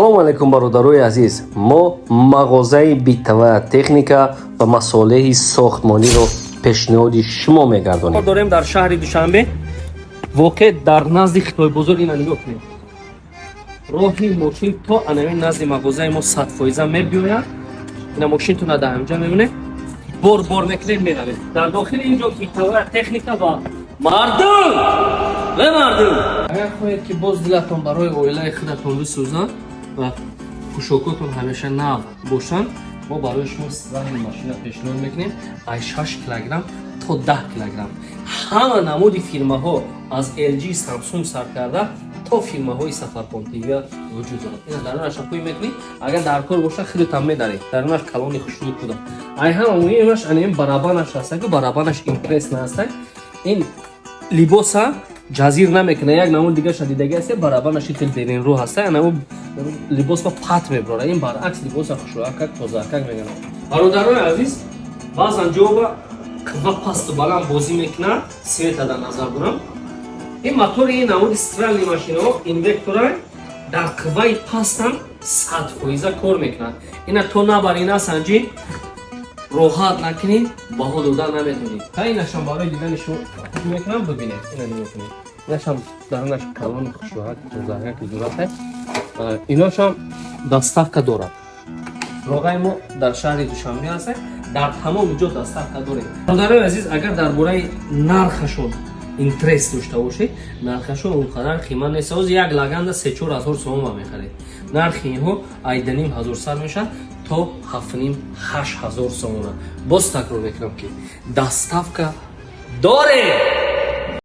Салому алайкум, бародарои азиз! Мо мағозаи бытовая техника ва масолеҳи сохтмониро пешниҳоди шумо мегардонем. Дорем дар шаҳри Душанбе, воқеъ дар назди Хитойбозор. Ина нигоҳ кунед, роҳи мошин то анавин назди мағозаи мо 100% мебиёяд. Ина мошинтона дар ҳамҷа мебинед, бор бор мекунед, меравед. Дар дохили ин ҷо бытовая техника ва мардум ве мардум. Агар хоҳед, ки боз дилатон барои оилаи худатон бисӯзад ва пӯшокотон ҳамеша нав бошанд, мо барои шумо стиральный машина пешниҳод мекунем, аз 6 килограмм то 10 килограмм. Ҳама намуди фирмаҳо, аз LG, Samsung сар карда то фирмаҳои Сафархон ТВ вуҷуд дорад. Ина дарунаш пӯй мекунӣ, агар дар кор боша, худатам медарӣ. Дарунаш калони хушнуд буда. Ай ҳама муҳимаш ана ин барабанаш ҳаста, ки барабанаш импресс наҳаста, ин либоса ҷазир намекунад. Як намуд дигаша дидаги аст, барабанаш хел беринрӯ ҳаста, ана либос ба пат мебарора. Ин баръакс, либоса хушрӯакак, тозаакак мегардад. Бародарои азиз, баъзан ҷоба қувва пасту баланд бозӣ мекунад, света дар назар дорам. Ин мотори ин намуди стиральный машинаҳо инвертора, дар қувваи пастам 100% кор мекунад. Ина то набари, насанҷӣ, роҳат накунӣ, баҳо дода наметонӣ. Та инашам барои дидани шумо мекунам, бибинед. Ина нигоҳ кунед, инашам дарунаш калони хушроҳат, тозаак зурата. Иношам доставка дорад. Роғаи мо дар шаҳри Душанбе ҳаст, дар тамоми ҷо доставка дорем. Бародарои азиз, агар дар бораи нархашон интерес дошта бошед, нархашон он қадар қимат нест. Ҳозир як лаганда 3-4 ҳазор сомон мехаред. Нархи инҳо 1,5 ҳазор сар мешавад то 7,5-8 ҳазор сомона. Боз такрор мекунам, ки доставка дорем.